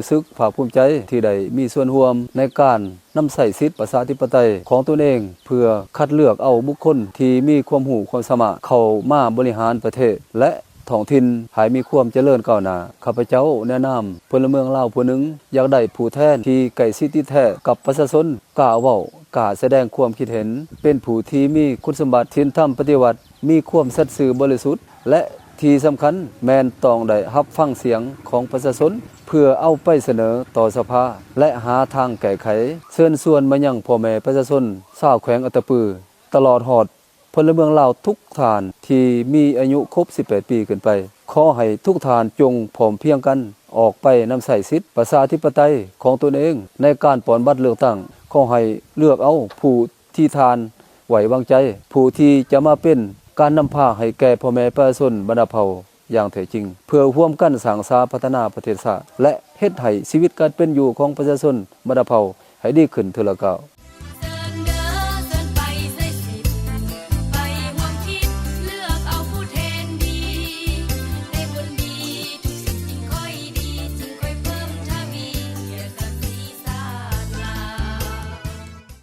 ຮູ້ສຶກພາກພູມໃຈທີ່ໄດ້ມີສ່ວນຮ່ວມໃນການນຳໃຊ້ສິດປະຊາທິປະໄຕຂອງຕົນເອງ ເພື່ອຄັດເລືອກເອົາບຸກຄົນທີ່ມີຄວາມຮູ້ຄວາມສາມາດເຂົ້າມາບໍລິຫານປະເທດ ແລະ ທ້ອງຖິ່ນໃຫ້ມີຄວາມຈະເລີນກ້າວໜ້າ. ຂ້າພະເຈົ້າໃນນາມພົນລະເມືອງລາວຜູ້ໜຶ່ງ ຢາກໄດ້ຜູ້ແທນທີ່ໃກ້ຊິດຕິດແທະກັບປະຊາຊົນ ກ້າເວົ້າ, ກ້າສະແດງຄວາມຄິດເຫັນ, ເປັນຜູ້ທີ່ມີຄຸນສົມບັດ, ສິນທຳປະຕິວັດ, ມີຄວາມສັດຊື່ບໍລິສຸດ ແລະ ທີ່ສຳຄັນແມ່ນຕ້ອງໄດ້ຮັບຟັງສຽງຂອງປະຊາຊົນ ເພື່ອເອົາໄປສະເໜີຕໍ່ສະພາ ແລະ ຫາທາງແກ້ໄຂ. ເຊີນຊວນມາຍັງພໍ່ແມ່ປະຊາຊົນຊາວແຂວງອັດຕະປື ຕະຫຼອດຮອດພົນລະເມືອງລາວທຸກທ່ານທີ່ມີອາຍຸຄົບສິບແປດປີຂຶ້ນໄປ, ຂໍໃຫ້ທຸກທ່ານຈົ່ງພ້ອມພຽງກັນອອກໄປນຳໃຊ້ສິດປະຊາທິປະໄຕຂອງຕົນເອງໃນການປ່ອນບັດເລືອກຕັ້ງ. ຂໍໃຫ້ເລືອກເອົາຜູ້ທີ່ທ່ານໄວ້ວາງໃຈ, ຜູ້ທີ່ຈະມາເປັນການນຳພາໃຫ້ແກ່ພໍ່ແມ່ປະຊາຊົນບັນດາເຜົ່າຢ່າງແທ້ຈິງ, ເພື່ອຮ່ວມກັນສ້າງສາພັດທະນາປະເທດຊາດ ແລະ ເຮັດໃຫ້ຊີວິດການເປັນຢູ່ຂອງປະຊາຊົນບັນດາເຜົ່າໃຫ້ດີຂຶ້ນເທື່ອລະກ້າວ.